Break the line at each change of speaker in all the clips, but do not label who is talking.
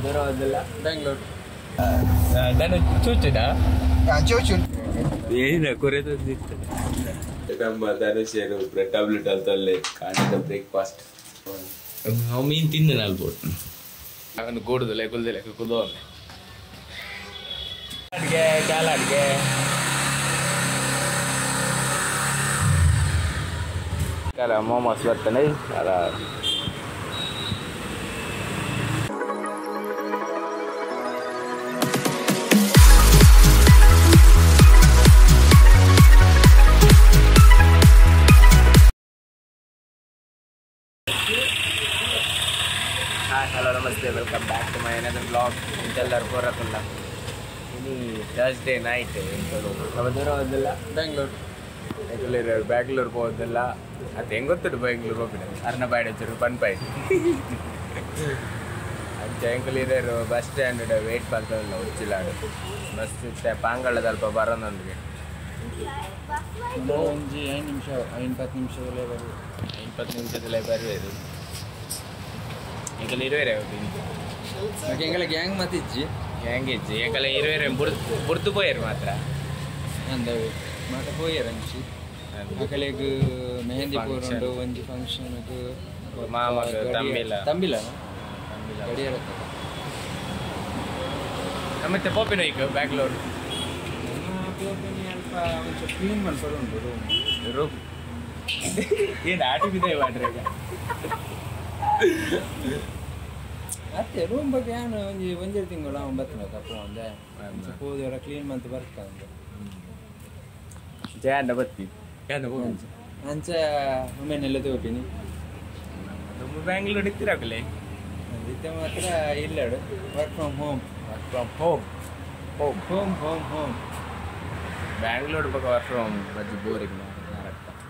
ದೂರ ಹೋದಿಲ್ಲ
ಬೆಂಗಳೂರು
ನಾನು ಚೂಚುನಾ
ಚೂಚು
ಏನ ಕೊರೆತಂದಿತ್ತು ನಮ್ಮ ಧನುಷೇರು ಬ್ರೆಡ್ ಆಮ್ಲೆಟ್ ಅಂತಲ್ಲೇ ಕಾಣಿದ ಬ್ರೇಕ್ಫಾಸ್ಟ್. ಅವು ಮೀನು ತಿಂದು ನಾಲ್ಬೋದು ಅವನು ಕೂಡುದಿಲ್ಲ ಕುಲ್ದಿಲ್ಲ ಕುದೋನೆ ಅಡುಗೆ ಕಾಲ ಅಡುಗೆ ಕಾಲ ಮೋಮೋಸ್ ಬರ್ತಾನೆ ಅಲ್ಲ. Hi hello namaste, welcome back to my another blog. ಇಂತೆಲ್ಲರೂ ಕೋರಕುಲ್ಲ ಇನಿ ಥರ್ಸ್ಡೇ ನೈಟ್ ನಮ್ಮ ದೂರ ಹೋದಿಲ್ಲ
ಬೆಂಗಳೂರು
ರೆಗ್ಯುಲರ್ ಬ್ಯಾಂಗ್ಳೂರ್ ಹೋದಿಲ್ಲ. ಅದು ಹೆಂಗೆ ಗೊತ್ತಿಡು ಬೆಂಗ್ಳೂರು ಹೋಗಿನ ಅರ್ನ ಬಾಯ್ಡ್ ಹಚ್ಚರು ಪನ್ಪಾಯ್ ಅಂಚ ಎಂಕುಲಿರು ಬಸ್ ಸ್ಟ್ಯಾಂಡ್ ವೇಟ್ ಮಾಡ್ತಾರಲ್ಲ ಉಚ್ಚಿಲಾಡು ಬಸ್ ಇತ್ತೆ ಪಾಂಗಳದ ಅಲ್ಪ ಬರೋನೊಂದಿಗೆ
ಒಂಜಿ 5 ನಿಮಿಷ 5 ನಿಮಿಷದಲ್ಲೇ ಬರುವುದು
20 ನಿಮಿಷದಲ್ಲೇ ಬರುವುದು. ಎಂಕಲ್ ಇರುವೆರೆ
ಎಂಕಲ ಗ್ಯಾಂಗ್ ಮತ್ತೆ ಇಜ್ಜಿ
ಗ್ಯಾಂಗ್ ಇಜ್ಜಿ ಎಂಕಲ ಇರುವೆರೆ ಬುರ್ದು ಪೋಯರು ಮಾತ್ರ
ಅಂದವೆ ಮಾತ ಪೋಯರ್ ಅಂಚಿ ಅಕಲೆಗ್ ಮೆಹಂದಿ ಪೋರುಂಡು ಒಂಜಿ ಫಂಕ್ಷನ್
ಮಾಮಗ ತಂಬಿಲ
ತಂಬಿಲ ಗಡಿಯಾರ
ನಮ್ಮತ್ತೆ ಪೋಪಿನ ಈಗ ಬ್ಯಾಂಗ್ಳೂರು
ಪೋಪಿನಿ ಅಲ್ಪ ಒಂಚೂರು ಕ್ಲೀನ್ ಮಲ್ಪಡುಂಡು ರೂಮ್
ರೂಮ್ ಏನು ಆಟಿ ಬಿದ್ದೆ ಮಾಡ್ರಿ ಈಗ
ಅತ್ತೆ ರೂಮ್ ಬಗ್ಗೆ ಏನು ಒಂಜಿ ಒಂಜೆ ತಿಂಗಳು ಅವನು ಬರ್ತಾನೆ ತಪ್ಪು ಒಂದೆ ಹೋದವರ ಕ್ಲೀನ್ ಮಂತ್ ಬರ್ತಾನೆ
ಜಯಣ್ಣ ಬತ್ತಿ
ಅಂಚ ಒಮ್ಮೆನೆಲ್ಲ ತೋಪಿನಿ
ತುಂಬ ಬ್ಯಾಂಗ್ಳೂರ್ ಇತ್ತಿರಾಕಲೆ
ಇತ್ತೆ ಮಾತ್ರ ಇಲ್ಲಡು work from home
work from home home
home home home
Bangalore ಬಗ್ಗೆ work from home bajji boring.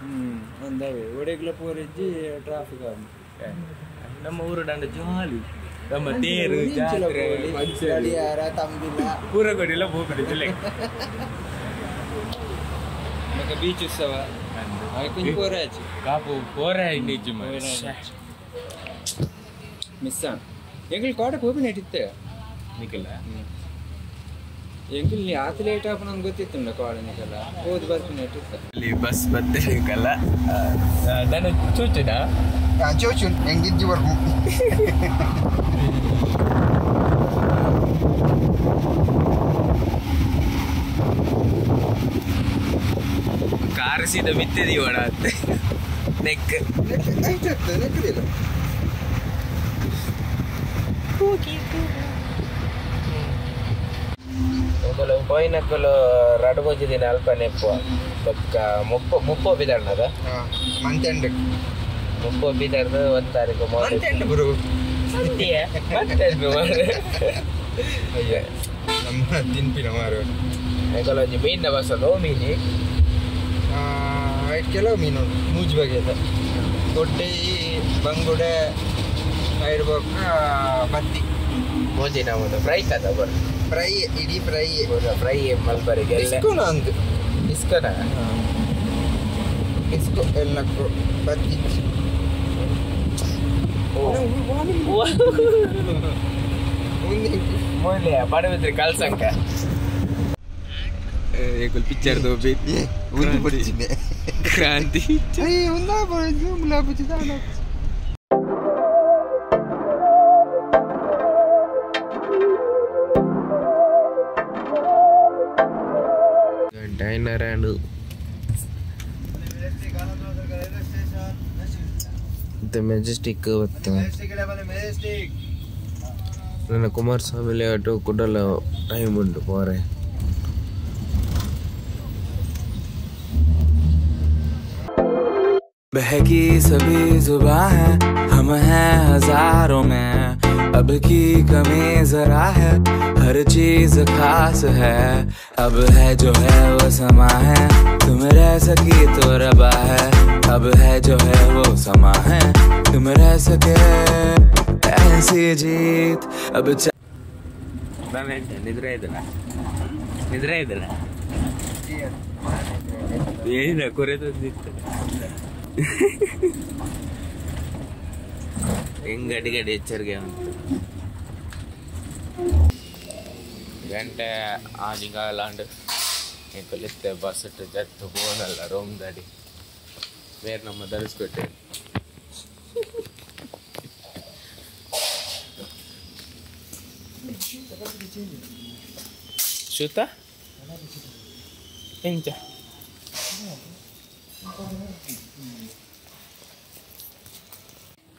ಹ್ಞೂ ಒಂದವೆ ಒಡೆಗ್ಲ ಪೋರಿಜ್ಜಿ ಟ್ರಾಫಿಕ್ ಆಗ
ನಮ್ಮ ಊರು ದಂಡ ಜಾಲಿ ನಮ್ಮ ತೇರು ಜಾತ್ರೆ
ಗಡಿಯಾರ ತಂಬಿಲ
ಪೂರಗೋಡಿಲ್ಲ ಹೋಗ್ಬಿಡಿ ಜಿಲ್ಲೆ
ಮತ್ತೆ ಬೀಚ್ ಉತ್ಸವ ಅದಕ್ಕೊಂದು ಪೋರಾಜಿ
ಕಾಪು ಪೋರ ನಿಜ
ಮಿಸ್ ಎಂಕಲ್ ಕೋಟೆ ಪೋಪಿ ನೆಟ್ಟಿತ್ತೆ
ನಿಖಿಲ
ಎಂಕಲ್ ನೀ ಆತ ಲೇಟ್ ಆಪ ನಂಗೆ ಗೊತ್ತಿತ್ತು ಕೋಡೆ ನಿಕಲ್ಲ ಹೋದ್ ಬರ್ತೀನಿ ನೆಟ್ಟಿತ್ತ
ಅಲ್ಲಿ ಬಸ್ ಬರ್ತಿರ್ಬೇಕಲ್ಲ ನಾನು ಚೂಚುನಾ
ಚೂಚು ಹೆಂಗಿಜ್ಜಿ ಬರ್ಬು
ಕಾರ್ ಸೀದಾ ಮಿತ್ತಿದೀವಣ ನೆಕ್
ನೆಕ್ಕದಿಲ್ಲ
ಪೋಯಿನಕ್ಕಲು ರಡ್ಬೋಜಿ ದಿನ ಅಲ್ಪ ನೆಪ್ಪು ಬೊಕ್ಕ ಮುಪ್ಪ ಮುಪ್ಪೋ ಬಿದಣ್ಣದ
ಮಂತ್ ಎಂಡ್
ಮುಪ್ಪೋ ಬಿದರ್ದು 1 ತಾರೀಕು
ಮಂತ್ ಎಂಡ್ ಬರು
ಮಂತ್ ಎಂಡ್
ಅಯ್ಯ ನಮ್ಮ ತಿನ್ಪಿನ ಮಾರು
ಎಂಕಲೊಂಜಿ ಮೀನಿನ ಬಸ್ಸಲ್ಲಿ ಮೀನಿ
ಕೆಲವು ಮೀನು ಮೂಜಿ ಬಗೆದ ದೊಡ್ಡ ಬಂಗುಡೆ ಐಡ್ಬೊಕ್ಕ ಬತ್ತಿ
ಮೂಜಿ ನಮ್ಮದು ಫ್ರೈ ಕದ ಬರು
ಫ್ರೈ ಇಡೀ ಫ್ರೈ
ಫ್ರೈ ಮಲ್ಬರಿಗೆ
ಇಸ್ಕೋನ ಅಂದು
ಇಸ್ಕೋನ
ಇಸ್ಕೋ ಎಲ್ಲಕ್ಕೂ ಬತ್ತಿ
ಮೊದಲೇ ಬಡವಿದ್ರೆ ಕಲ್ಸಂಕ ಏಕುಲ್ ಪಿಕ್ಚರ್ ದೋಬಿ ಕ್ರಾಂತಿ ಡೈನರ್ ಆ್ಯಂಡ್ ಮೆಜೆಸ್ಟಿಕ್ ನನ್ನ ಕುಮಾರಸ್ವಾಮಿ ಲೇಔಟ್ ಕುಡಲ ಟೈಮ್ ಉಂಟು ಪೋರೆ.
बहकी सभी जुबां है हम हैं हजारों में अब की कमी जरा है हर चीज खास है अब है जो है वो समा है तुम रह सकी तो रबा है अब है जो है वो समा है तुम रह सके ऐसी जीत अब
ನಿದ್ರೆ ಇದಲ್ಲ ನಿದ್ರೆ ಇದಲ್ಲ ಏನ ಕೊರೆತಂದಿತ್ತು ಹೆಂಗ್ ಅಡಿಗಡಿ ಎಚ್ಚರಿಕೆ ಉಂಟು. ಗಂಟೆ ಆಜಿಗಾಲಾಂಡ್ ಎಂಕುಲಿತ್ತೆ ಬಸ್ ಜತ್ತು ಬೋನಲ್ಲ ರೂಮ್ ದಾಡಿ ಬೇರೆ ನಮ್ಮ ಧರಿಸ್ಕೊಟ್ಟೆ ಶೂತ ಎಂಚ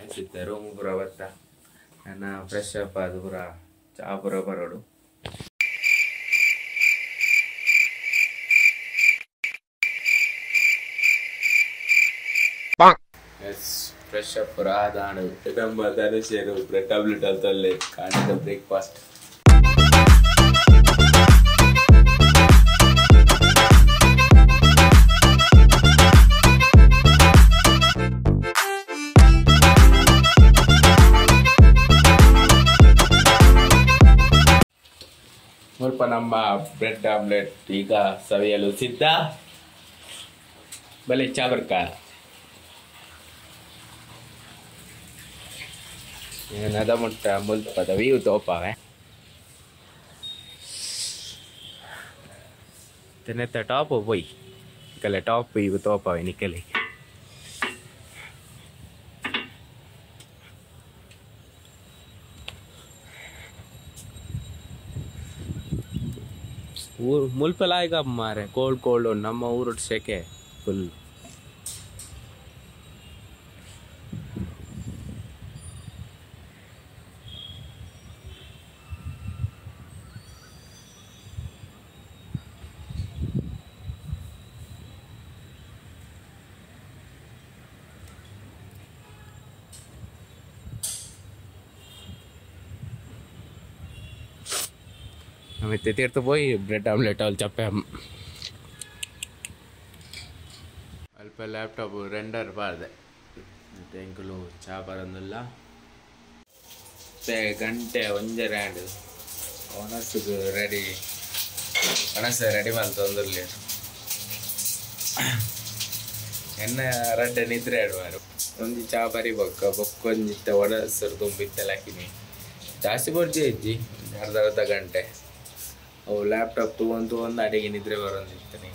ಅನ್ಸುತ್ತೆ ರೂಮ್ ಪೂರ ಬತ್ತ ನನ್ನ ಫ್ರೆಶ್ ಅಪ್ ಅದು ಪೂರ ಚಾ ಪೂರ ಬರೋಡು ಎಸ್ ಫ್ರೆಶ್ ಅಪ್ ಪೂರ ಆದಾಡು ನಮ್ಮ ಧನುಷೇರು ಬ್ರೆಡ್ ಆಮ್ಲೆಟ್ ಅಂತಲ್ಲೇ ಕಾಣಿದ ಬ್ರೇಕ್ಫಾಸ್ಟ್ ಸ್ವಲ್ಪ ನಮ್ಮ ಬ್ರೆಡ್ ಆಮ್ಲೆಟ್ ಈಗ ಸವಿಯಲು ಸಿದ್ಧ. ಬಲೆ ಚಾಬರ್ಕ ನದ ಮುಟ್ಟ ಮುಲ್ಪದ ವ್ಯೂ ತೋಪಾವೆ ತೆನೆತ್ತ ಟಾಪ್ ಪೋಯ್ ನಿಕಲೆ ಟಾಪ್ ಇವು ತೋಪಾವೆ ನಿಕಲೆ. ಊರು ಮುಲ್ಪೆಲ್ಲ ಈಗ ಮಾರೆ ಕೋಲ್ಡ್ ಕೋಲ್ಡ್ ನಮ್ಮ ಊರು ಸೆಕೆ ಫುಲ್. ನಮ್ಮ ತೀರ್ಥ ಪೋಯಿ ಬ್ರೆಡ್ ಆಮ್ಲೆಟ್ ಅಲ್ಲಿ ಚಪ್ಪೆ ಅಲ್ಪ ಲ್ಯಾಪ್ಟಾಪ್ ರೆಂಡರ್ ಬಾರ್ದೆ ಮತ್ತೆ ಎಂಕುಲು ಚಾ ಬರೋದಿಲ್ಲ. ಮತ್ತೆ ಗಂಟೆ ಒಂಜರೆ ಆಂಡ್ ಒಣಸುಗು ರೆಡಿ ಒಣಸು ರೆಡಿ ಮಲ್ತೊಂದಿರ್ಲಿ ಎನ್ನ ರಡ್ಡೆ ನಿದ್ರೆ ಆಡುವಾರು ಒಂಜಿ ಚಾ ಬರಿ ಬೊಕ್ಕ ಬೊಕ್ಕೊಂಜಿತ್ತ ಒಣಸರು ತುಂಬಿತ್ತೆಲ್ಲ ಹಾಕಿನಿ ಜಾಸ್ತಿ ಬರ್ಜಿ ಇಜ್ಜಿ ಅರ್ಧ ಅರ್ಧ ಗಂಟೆ. ಅವು ಲ್ಯಾಪ್ಟಾಪ್ ತಗೊಂಡು ಒಂದು ಅಡಿಗೆ ನಿದ್ರೆ ಬರೋದಿರ್ತಾನೆ.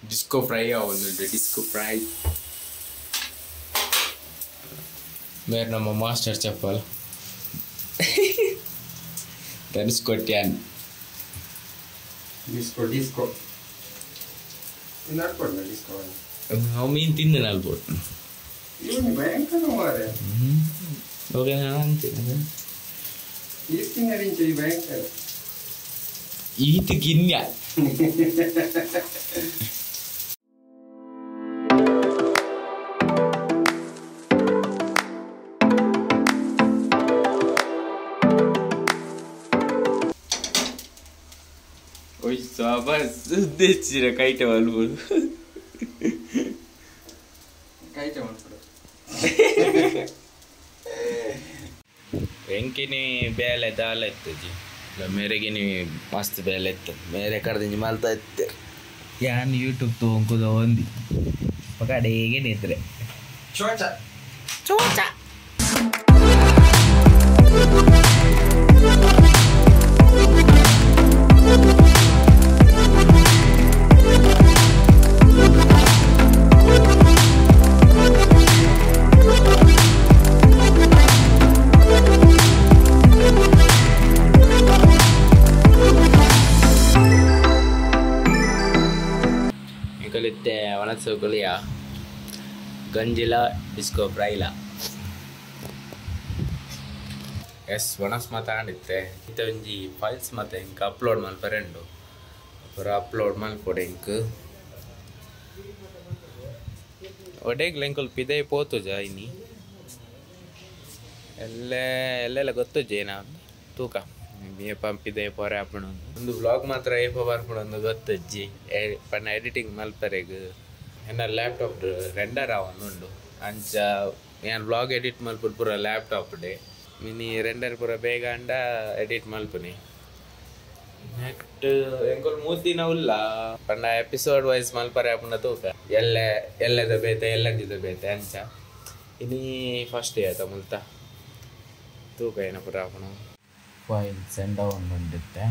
ಡಿಸ್ಕೋ ಫ್ರೈ ಒಂದು ಡಿಸ್ಕೋ ಫ್ರೈ ಬೇರೆ ನಮ್ಮ ಮಾಸ್ಟರ್ ಚಪ್ಪಲ್ Dhanush Kotian
disco disco disco
ಅವು ಮೀನು ತಿಂದೆ ನಾಲ್ಬೋದು
ಭಯಂಕರ ಮಾರ್ರೆ.
ಓಕೆ ಅಂತೀನಿ
ಭಯಂಕರ
ಈತ ಗಿನ್ಯ. ಓಯ್ ಸಾಬಾ ಸುದ್ದಿಚ್ಚಿರ ಕೈಟ ಮಲ್ಬೋದು
ಕೈಟ ಮಲ್ಬೋದು.
ಎಂಕಿನಿ ಬೇಲೆ ದಾಲ ಇತ್ತು ಮೇರೆಗಿನಿ ಮಸ್ತ್ ಬೇಲೆ ಇತ್ತು ಮೇರೆ ಕಡ್ದಿಂಜಿ ಮಲ್ತಾ ಇತ್ತು ಯಾನ್ ಯೂಟ್ಯೂಬ್ ತೊಗೊಂಕುದ ಒಂದಿ ಕಡೆಗೆ ನಿದ್ರೆ
ಚೋಚ
ಚೋಚ. ಕಲಿತೆ ಒಣಸು ಗುಳಿಯ ಗಂಜಿಲ ಡಿಸ್ಕೋ ಫ್ರೈಲ ಎಸ್ ಒಣಸ್ ಮಾತಾಡಿತ್ತೆ ಇತ್ತ ಒಂಜಿ ಫೈಲ್ಸ್ ಮತ್ತೆ ಇಂಕ್ ಅಪ್ಲೋಡ್ ಮಲ್ಪರೆಂಡು ಪೂರ ಅಪ್ಲೋಡ್ ಮಲ್ಪೊಡೆ ಇಂಕ್ ಒಡೆಗ್ಲ ಇಂಕುಲ್ ಪಿದೆ ಪೋತುಜ ಇನಿ ಎಲ್ಲೆ ಎಲ್ಲೆಲ್ಲ ಗೊತ್ತುಜ ಏನ ತೂಕ ಏಪ ಪಿದೆ ಪೋರೆ ಆಪುಂಡು ಒಂದು ಬ್ಲಾಗ್ ಮಾತ್ರ ಏಪ ಬರ್ಪುಂಡು ಗೊತ್ತಜ್ಜಿ ಪಂಡ ಎಡಿಟಿಂಗ್ ಮಲ್ಪರೆಗ್ ಎನ್ನ ಲ್ಯಾಪ್ಟಾಪ್ ರೆಂಡರ್ ಆವೊಂದುಂಡು ಅಂಚ ಯಾನ್ ಬ್ಲಾಗ್ ಎಡಿಟ್ ಮಲ್ಪುಡು ಪೂರ ಲ್ಯಾಪ್ಟಾಪ್ ಡೆ ಮಿನಿ ರೆಂಡರ್ ಪೂರ ಬೇಗ ಅಂಡ ಎಡಿಟ್ ಮಲ್ಪುನಿ ನೆಟ್ ಎಂಕುಲು ಮೂರು ದಿನ ಉಲ್ಲ ಪಂಡ ಎಪಿಸೋಡ್ ವೈಸ್ ಮಲ್ಪರೆ ಆಪುಂಡ ತೂಕ ಎಲ್ಲೆ ಎಲ್ಲೆದ ಬೇತೆ ಎಲ್ಲಂಜಿದ ಬೇತೆ ಅಂಚ ಇನಿ ಫಸ್ಟ್ ಡೇ ಆತ ಮುಲ್ತ ತೂಕ ಏನ ಪೂರ ಆಪುಂಡು. ಫೈಲ್ ಸೆಂಡ್ ಆವೊಂದುಂಡಿತ್ತೆ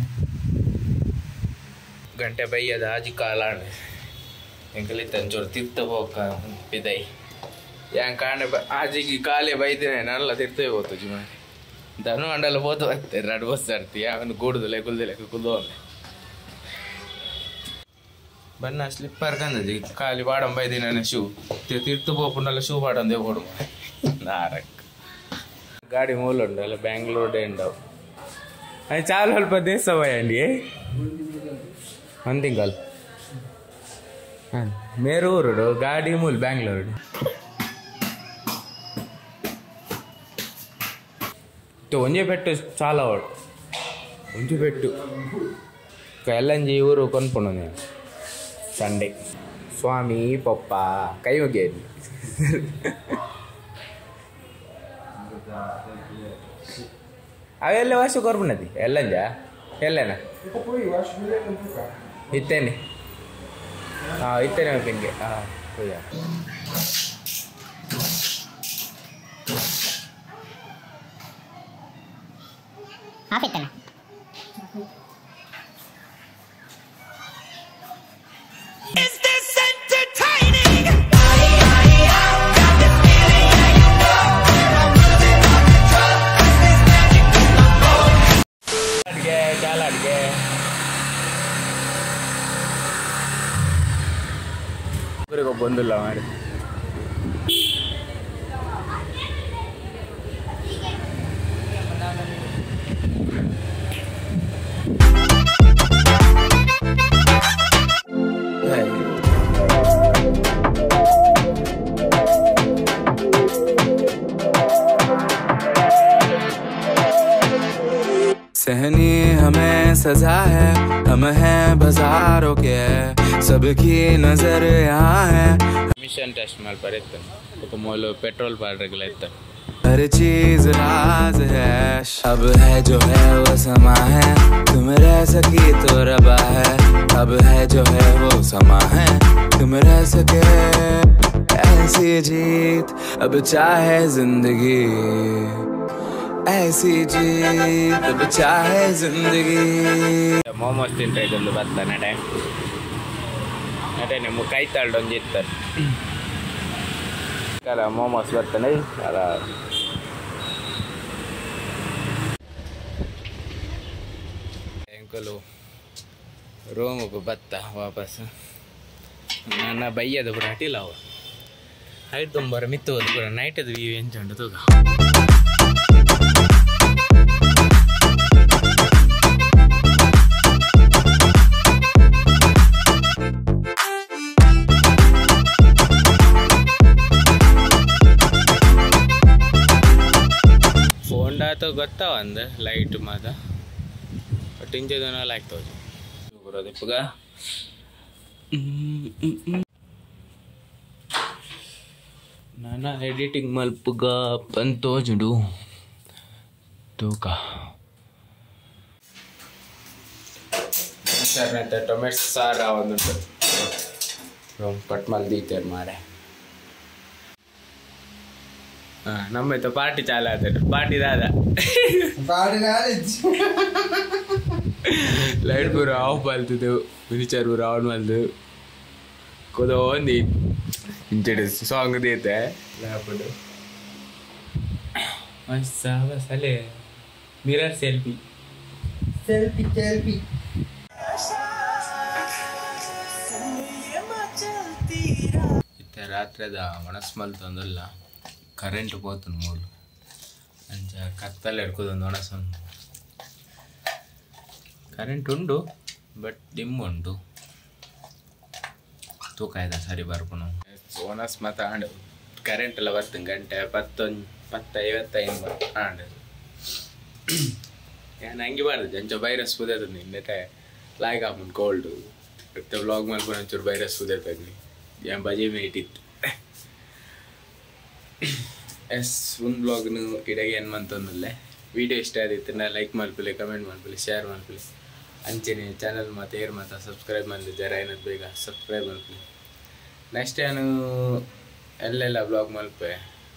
ಗಂಟೆ ಬೈಯದ ಆಜಿ ಕಾಲಾಂಡ್ ಎಂಕಲಿತ್ತ ಒಂಚೂರು ತಿರ್ತ ಪೋಕ ಪಿದೈ ಯಾನ್ ಕಾಂಡೆ ಆಜಿಗೆ ಕಾಲೇ ಬೈದಿನ ನಲ್ಲ ತಿರ್ತೇ ಪೋತು ಜಿಮಾರಿ ಧನು ಅಂಡಲ ಪೋತು ಬತ್ತೆ ರಡ್ ಬಸ್ ಆಡ್ತಿ ಯಾವನು ಗೂಡುದಿಲ್ಲ ಕುಲ್ದಿಲ್ಲ ಕುಲ್ದೋನೆ ಬನ್ನ ಸ್ಲಿಪ್ಪರ್ ಕಂದಜಿ ಖಾಲಿ ಪಾಡಂ ಬೈದಿನ ಶೂ ತಿರ್ತು ಪೋಪುಂಡಲ್ಲ ಶೂ ಪಾಡಂದೇ ಪೋಡು ನಾರಕ್ ಗಾಡಿ ಮೂಲ ಉಂಡು ಅಲ್ಲ ಬ್ಯಾಂಗ್ಳೂರ್ ಉಂಡವು ಅದು ಚಾಲು ಸ್ವಲ್ಪ ದೇಶ ಅಂಡಿ ಒಂದು ತಿಂಗಳು ಮೇರೂರುಡು ಗಾಡಿ ಮೂಲ ಬ್ಯಾಂಗ್ಳೂರು ಒಂಜೆ ಪೆಟ್ಟು ಚಾಲ ಅವಳು ಒಂಜಿ ಪೆಟ್ಟು ಎಲ್ಲಂಜಿ ಊರು ಕೊನ್ಪುಂಡು నేను ಸಂಡೇ ಸ್ವಾಮಿ ಪಪ್ಪ ಕೈ ಮುಗಿಯಲ್ಲಿ ಅವೆಲ್ಲ ವಾಶು ಕೊರ್ಪುನದಿ ಎಲ್ಲಂಜ ಎಲ್ಲೇನ ಇತ್ತೇನೆ ಹಾಂ ಇತ್ತೇನೆ ಪಿಂಗೆ ಹಾಂ ಪೂಜಾ
Is this entertaining?
ಅಡ್ಗೆ ಚಾಲ ಅಡ್ಗೆ ಬಂದಿಲ್ಲ ಮಾಡಿ
सहनी हमें सजा है, हम हैं बाजारों के, सबकी नजर यहाँ है।
ಮಿಷನ್ ಟೆಸ್ಟ್ ಮಲ್ಪರೆ ಇತ್ತು ఒక ಮೂಲು ಪೆಟ್ರೋಲ್ ಪಾಡ್ರೆಗ್ಲ ಇತ್ತು।
हर चीज राज है, अब है जो है वो समा है, तुम रह सकी तो रबा है, अब है जो है वो समा है, तुम रह सके ऐसी जीत, अब चाहे जिंदगी ऐसी जीत, अब चाहे जिंदगी।
ಮೋಮೋಸ್ ತಿಂಟ್ರೆ ಬತ್ತ ನಡೆ ನಡೆ ನಿಮ್ಮ ಕೈ ತಾಳ್ಡೊಂಜಿ ಇತ್ತಾರೆ ಮೋಮೋಸ್ ಬರ್ತಾನೆ ಅಲ್ಲ ಎಂಕಲು ರೂಮಿಗೆ ಬತ್ತ ವಾಪಸ್ ನನ್ನ ಬೈಯದ ಪೂರ ಅಟಿಲ್ಲ ಅವು ಐದು ತೊಂಬರ ಮಿತ್ತು ಹೋದ್ ಪೂರ ನೈಟದ ವ್ಯೂ ಎಂಚುಂಡು ತೂಕ. ಫೋನ್ಡಾತ ಗೊತ್ತ ಒಂದು ಲೈಟ್ ಮಾತ ಬಟ್ ಇಂಚದನ ಆಗ್ತದೆ ಬರೋದು ಇಪ್ಪಗ. ನಾನ ಎಡಿಟಿಂಗ್ ಮಲ್ಪುಗ ಪಂತೋಜುಡು ತೂಕ ಟೊಮೆಟೊ ಸಾರ ಒಂದುಂಟು ಕಟ್ ಮಲ್ದೀತೇರು ಮಾರೆ. ನಮ್ಮ ಪಾರ್ಟಿ ಚಾಲ ಆತೇನು ಪಾರ್ಟಿ ದಾದ ಲೈಟ್ ಪೂರ ಆಫ್ ಮಲ್ತದು ಮಿನಿಚರ್ ಪೂರ ಆನ್ ಮಲ್ದು ಕುದೋ ಒಂದು ಇಂಚೆಡ್ ಸಾಂಗ್ ದೀತೆ ಲ್ಯಾಪಡು ಬಸ್ ಅಲ್ಲೇ ಮಿರರ್ ಸೆಲ್ಫಿ
ಸೆಲ್ಫಿ ಸೆಲ್ಫಿ.
ಇತ್ತೆ ರಾತ್ರಿದ ಒಣಸ್ ಮಲ್ತೊಂದಲ್ಲ ಕರೆಂಟ್ ಪೋತುಂಡು ಮೂಲು ಅಂಚ ಕತ್ತಲೆ ಎಡ್ಕೋದೊಂದು ಒಣಸೊಂದು ಕರೆಂಟ್ ಉಂಡು ಬಟ್ ಡಿಮ್ ಉಂಟು ತೂಕ ಆಯ್ತಾ ಸರಿ ಬರ್ಪುನು ಒಣಸ್ ಮಾತ ಆಂಡು ಕರೆಂಟ್ ಎಲ್ಲ ಬರ್ತಂಗೆ ಗಂಟೆ 10:55 ಆಂಡು ನಾನು ಹಂಗೆ ಬಾರ್ದು ಅಂಚ ವೈರಸ್ ಪುದೇತದ ನಿನ್ನೆಟೆ ಲಾಯ್ಕ್ ಆಪುಂಡು ಕೋಲ್ಡ್ ಇತ್ತೆ ವ್ಲಾಗ್ ಮಲ್ಪುನ ಒಂಚೂರು ವೈರಸ್ ಪುದೇತದ ಏನ್ ಬಜೆ ಮಿನಿಟ್ ಇತ್ತು. ಎಸ್ ಒಂದು ಬ್ಲಾಗ್ನು ಇಡಗೆ ಏನು ಮಂತೊಂದಲ್ಲೇ ವಿಡಿಯೋ ಇಷ್ಟ ಆದಿತ್ತು ನಾ ಲೈಕ್ ಮಲ್ಪುಲೆ ಕಮೆಂಟ್ ಮಲ್ಪುಲೆ ಶೇರ್ ಮಲ್ಪುಲೆ ಅಂಚೆನೆ ಚಾನಲ್ ಮಾತ ಏರ್ ಮಾತ ಸಬ್ಸ್ಕ್ರೈಬ್ ಮಲ್ದು ಜರ ಏನದು ಬೇಗ ಸಬ್ಸ್ಕ್ರೈಬ್ ಮಲ್ಪುಲೆ. ನೆಕ್ಸ್ಟ್ ನಾನು ಎಲ್ಲೆಲ್ಲ ಬ್ಲಾಗ್ ಮಲ್ಪೆ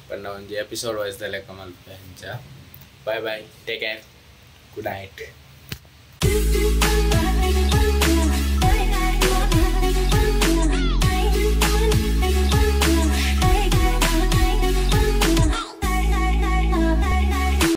ಪಂಡ ಒಂಜಿ ಎಪಿಸೋಡ್ ವೈಸ್ ಲೆಕ್ಕ ಮಲ್ಪೆ ಅಂಚ. Bye bye, take care. Good night.